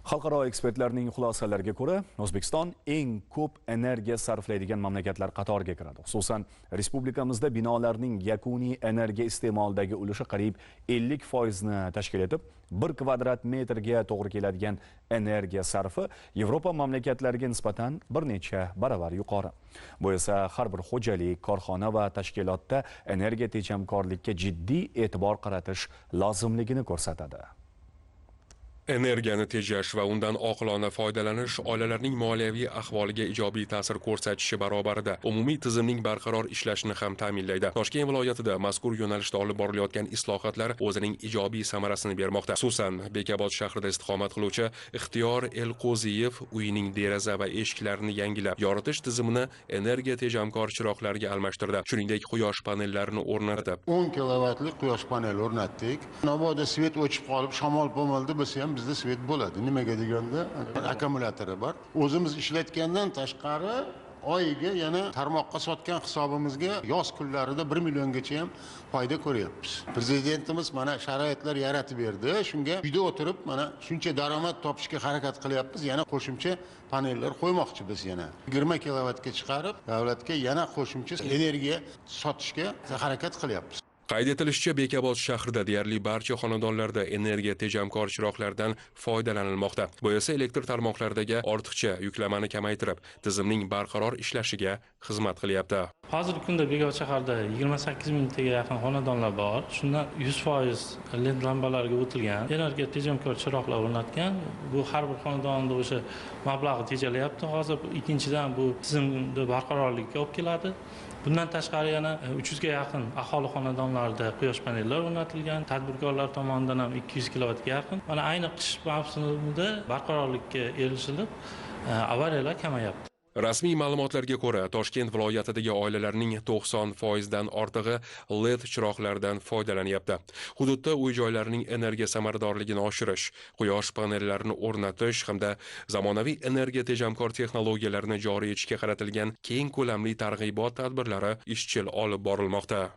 Xalqaro ekspertlarning xulosalariga ko'ra, O'zbekiston eng ko'p energiya sarflaydigan mamlakatlar qatoriga kiradi. Xususan, respublikamizda binolarning yakuniy energiya iste'molidagi ulushi qariyb 50% ni tashkil etib, 1 kvadrat metrga to'g'ri keladigan energiya sarfi Yevropa mamlakatlariga nisbatan bir necha baravar yuqori. Bu esa har bir xo'jalik, korxona va tashkilotda energiya tejamkorlikka jiddiy e'tibor qaratish lozimligini ko'rsatadi. Energiyani tejash va undan oqilona foydalanish oilalarning moliyaviy ahvoliga ijobiy ta'sir ko'rsatishi barobarida umumiy tizimning barqaror ishlashini ham ta'minlaydi. Toshkent viloyatida mazkur yo'nalishda olib borilayotgan islohotlar o'zining ijobiy samarasini bermoqda. Xususan, Bekobod shahrida istiqomat qiluvchi Ixtiyor Elqo'ziyev uyining deraza va eshiklarini yangilab, yoritish tizimini energiya tejamkor chiroqlarga almashtirdi. Shuningdek, quyosh panellarini o'rnatib, 10 kilovatli quyosh paneli o'rnatdik. Mabodo svet o'chib qolib, shamol pomolda bo'lsa ham bizda svet bo'ladi. Nimaga deganda akkumulyatori bor. O'zimiz ishlatgandan tashqari oyiga yana tarmoqqa sotgan hisobimizga yoz kunlarida 1 milliongacha ham foyda ko'ryapmiz. Prezidentimiz mana sharoitlar yaratib berdi. Shunga uyda o'tirib mana shuncha daromad topishga harakat qilyapmiz. Yana qo'shimcha panellar qo'ymoqchimiz yana. 20 kilovatga chiqarib, davlatga yana qo'shimcha energiya sotishga harakat qilyapmiz. Qayd etilishicha, Bekobod shahrida deyarli barcha xonadonlarda energiya tejamkor chiroqlardan foydalanilmoqda. Bu esa elektr tarmoqlaridagi ortiqcha yuklamani kamaytirib, tizimning barqaror ishlashiga xizmat qilyapti. Hozirgi kunda Bekobod shahrida 28 mingtaga yaqin xonadonlar bor. Shundan 100% led lambalarga o'tilgan, energiya tejamkor chiroqlar o'rnatgan. Bu har bir xonadonda o'sha mablag'i tejalyapti. Hozir ikkinchidan bu tizimni barqarorlikka olib keladi. Bundan tashqari yana 300 ga yaqin aholi xonadonlarida quyosh panellari o'rnatilgan, tadbirkorlar tomonidan ham 200 kilovatga yaqin. Mana ayni qish mavsumida barqarorlikka erishilib, avariyalar kamayapti. Rasmiy ma'lumotlarga ko'ra, Toshkent viloyatidagi oilalarning 90% dan ortig'i LED chiroqlardan foydalanyapti. Hududda uy-joylarning energiya samaradorligini oshirish, quyosh panellarini o'rnatish hamda zamonaviy energiya tejamkor texnologiyalarni joriy etishga qaratilgan keng ko'lamli targ'ibot tadbirlari izchil olib borilmoqda.